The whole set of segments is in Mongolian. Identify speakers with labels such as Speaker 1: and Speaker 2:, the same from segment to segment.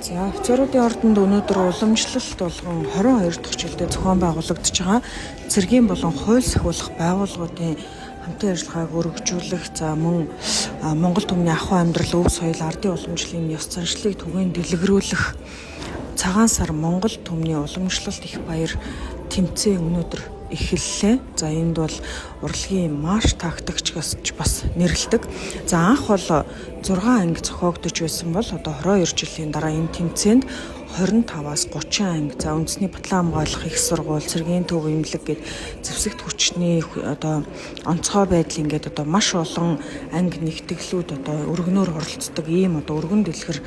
Speaker 1: За, офицеруудын ордонд өнөөдөр уламжлалт болгон 22 дахь жилдээ зохион байгуулагдаж байгаа цэргийн болон хууль сахиулах байгууллагуудын хамтын ажиллагааг өргөжүүлэх, за мөн Монгол түмний ахуй амьдрал, өв соёл, ардын уламжлалын ёс заншлыг түгээн дэлгэрүүлэх цагаан сар Монгол түмний уламжлалт их баяр тэмцээн өнөөдөр эхэллээ. За, энд бол урлагийн марш тактикч гэж бас нэрлэдэг. За, анх бол 6 анги зохиогдож байсан бол одоо 22 жилийн дараа энэ тэмцээнд 25-аас 30 анги, за үндэсний батлан хамгаалах их сургууль, цэргийн төв, эмнэлэг гээд зэвсэгт хүчний одоо онцгой байдал ингээд одоо маш олон анги нэгтгэлүүд одоо өргөнөөр оролцдог ийм одоо өргөн дэлгэр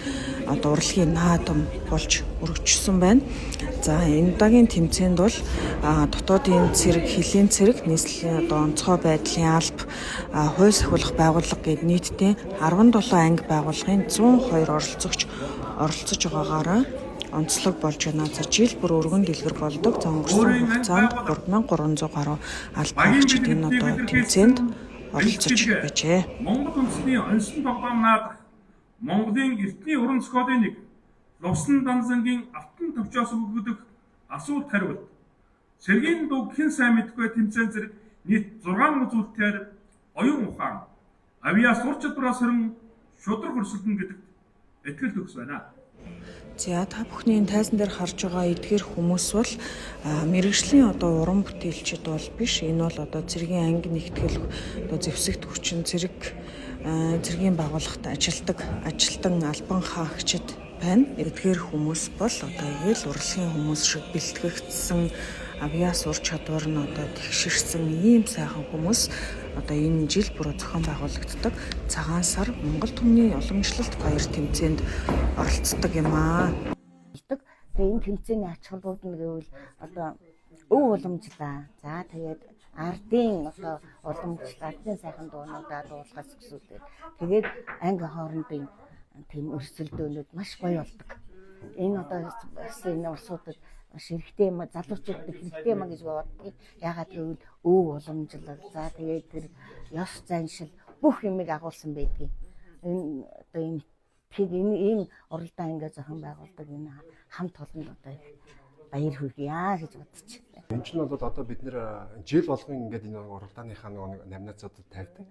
Speaker 1: одоо урлагийн наадам болж өргөжсөн байна. За, энэ удаагийн тэмцээнд бол дотоодын цэрэг, хөлийн цэрэг, нийслэлийн одоо онцгой байдлын алба, хууль сахиулах байгууллага гээд нийтдээ 17 анги байгууллагын 102 оролцогч оролцож байгаагаараа онцлог болж байна. За, жил бүр өргөн дэлгэр болдог. За, өнгөрсөн хугацаанд 3300 гаруй алба хаагчид энэ одоо тэмцээнд оролцож байжээ.
Speaker 2: Монгол үндэсний оньсон тоглоом наадах Монголын эртний уран зохиолын нэг Лувсан Данзангийн Алтан товчоос өгөгдөх асуулт хариулт. Цэргийн дуу хэн сайн мэдэхгүй тэмцээн зэрэг нийт 6 үзүүлэлтээр оюун ухаан, авиас ур чадвараас сорин шударга өрсөлдөнө гэдэгт итгэл төгс байна.
Speaker 1: За, та бүхний энэ тайзан дээр харж байгаа эдгээр хүмүүс бол мэргэжлийн одоо уран бүтээлчид бол биш. Энэ бол одоо цэргийн анги нэгтгэл, одоо зэвсэгт хүчин цэрэг, цэргийн байгууллагт ажилладаг ажилтан албан хаагчид байна. Эдгээр хүмүүс бол одоо яг л урлагийн хүмүүс шиг бэлтгэгдсэн, авиас ур чадвар нь одоо тэгшэрсэн ийм сайхан хүмүүс одоо энэ жил бүр зохион байгуулагддаг цагаан сар Монгол түмний уламжлалт баяр тэмцээнд оролцдог юм аа.
Speaker 3: Тэгээ энэ тэмцээний ач холбогдол нь гэвэл одоо өв уламжлаа. За, тэгээд ардын одоо уламжлал, ардын сайхан дуунуудаа дуулахаас өсөлдөг. Тэгээд анги хоорондын тийм өрсөлдөөнүүд маш гоё болдог. Энэ одоо бас энэ улсуудад маш хэрэгтэй юм, залуучуудад хэрэгтэй юм гэж боддог. Яагаад гэвэл өв уламжлал, за тэгээд тэр ёс заншил бүх юмыг агуулсан байдгийг. Энэ одоо энэ тэр энэ ийм уралдаан ингээд зохион байгуулдаг энэ хамт олонд одоо их баяр хүргье гэж бодож байна.
Speaker 4: Энэ чинь бол одоо бид нэр жил болгон ингээд энэ уралдааныхаа нөгөө номинацуудад тавьдаг.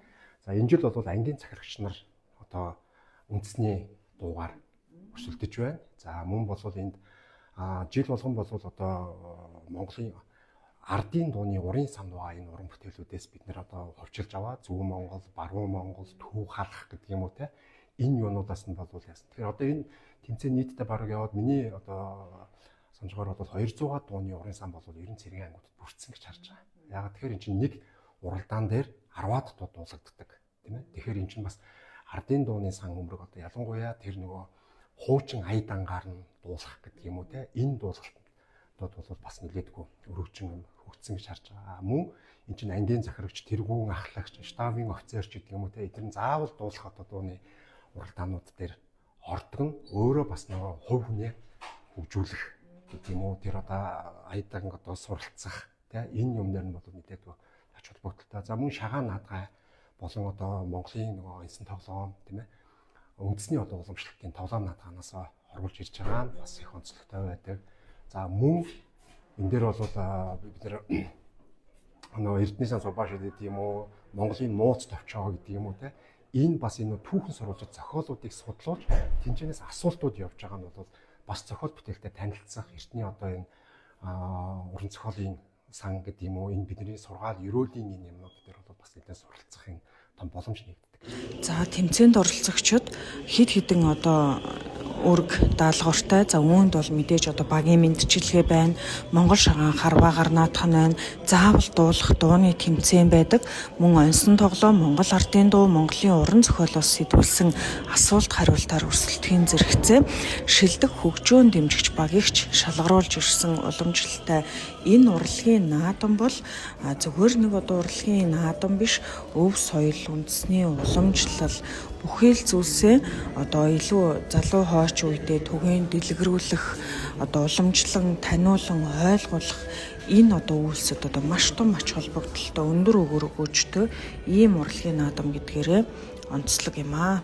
Speaker 4: За, энэ жил бол ангийн захирагч нар одоо үндэсний дуугаар өрсөлдөж байна. За, мөн болвол энд жил болгон болвол одоо Монголын ардын дууны урын сан байгаа энэ уран бүтээлүүдээс бид нэр одоо хувьчилж аваад Зүүн Монгол, Баруун Монгол, Төв халах гэдэг юм уу те, энэ юунуудаас нь болвол яасан. Тэгэхээр одоо энэ тэмцээн нийтдээ бараг яваад миний одоо санджгаар бол 200-аад дууны урын сан бол 90 цэргийн ангиудад бүрдсэн гэж харж байгаа. Яг тэгэхээр эн чинь нэг уралдаан дээр 10-аад дуу дуулагддаг, тийм ээ. Тэгэхээр эн чинь бас ардын дууны сан өмрөг одоо ялангуяа тэр нөгөө хуучин ая дангаар нь дуулах гэдэг юм уу те, энэ дуулалтууд бол бас нэлээдгүй өргөжин хөгжсөн гэж харж байгаа. Мөн эн чинь ангийн захирагч, тэргүүн ахлагч, штабын офицер ч гэдэг юм уу те, эдгээр нь заавал дуулах одоо дууны уралдаанууд дээр ордог нь өөрөө бас нөгөө хувь хүнээ хөгжүүлэх гэдэг юм уу, тэр одоо аядан одоо суралцах те, энэ юм дээр нь бол нэлээдгүй ач холбогдолтой. За, мөн шагаан наадгай болон одоо Монголын нөгөө энсэн тоглоом, тийм ээ, үндэсний одоо уламжлалтын тоглоом наадгаанаас оруулж ирж байгаа нь бас их онцлогтой байдаг. За, мөн энэ дээр бол бид нэр нөгөө Эрдэнэ сан Субаш гэдэг юм уу, Монголын нууц товчоо гэдэг юм уу те, энэ бас энэ түүхэн сурвалжид зохиолуудыг судлуулж тэнцэнээс асуултууд явж байгаа нь бол бас зохиол бүтээлтэй танилцах, эртний одоо энэ уран зохиолын сан гэдэг юм уу, энэ бидний сургаал ерөөлийн энэ юмнууд дээр бол бас нэлээд суралцах юм том боломж нэгддэг.
Speaker 1: За, тэмцээнд оролцогчид хэд хэдэн одоо үүрэг даалгавартай. За, үүнд бол мэдээж одоо багийн мэндчилгээ байна. Монгол шагаан харваагаар наадах нь байна. Заавал дуулах дууны тэмцээн байдаг. Мөн оньсон тоглоом, Монгол ардын дуу, Монголын уран зохиолоос сэтгүүлсэн асуулт хариултаар өрсөлдөхийн зэрэгцээ шилдэг хөгжөөн дэмжигч багийг ч шалгаруулж ирсэн уламжлалтай энэ урлагийн наадам бол зүгээр нэг одоо урлагийн наадам биш, өв соёл, үндэсний уламжлал бүхий л зүйлсээ одоо илүү залуу хойч үедээ түгээн дэлгэрүүлэх, одоо уламжлан таниулан ойлгуулах энэ одоо үйлсэд одоо маш том ач холбогдолтой, өндөр өгөөжтэй ийм урлагийн наадам гэдгээрээ онцлог юм аа.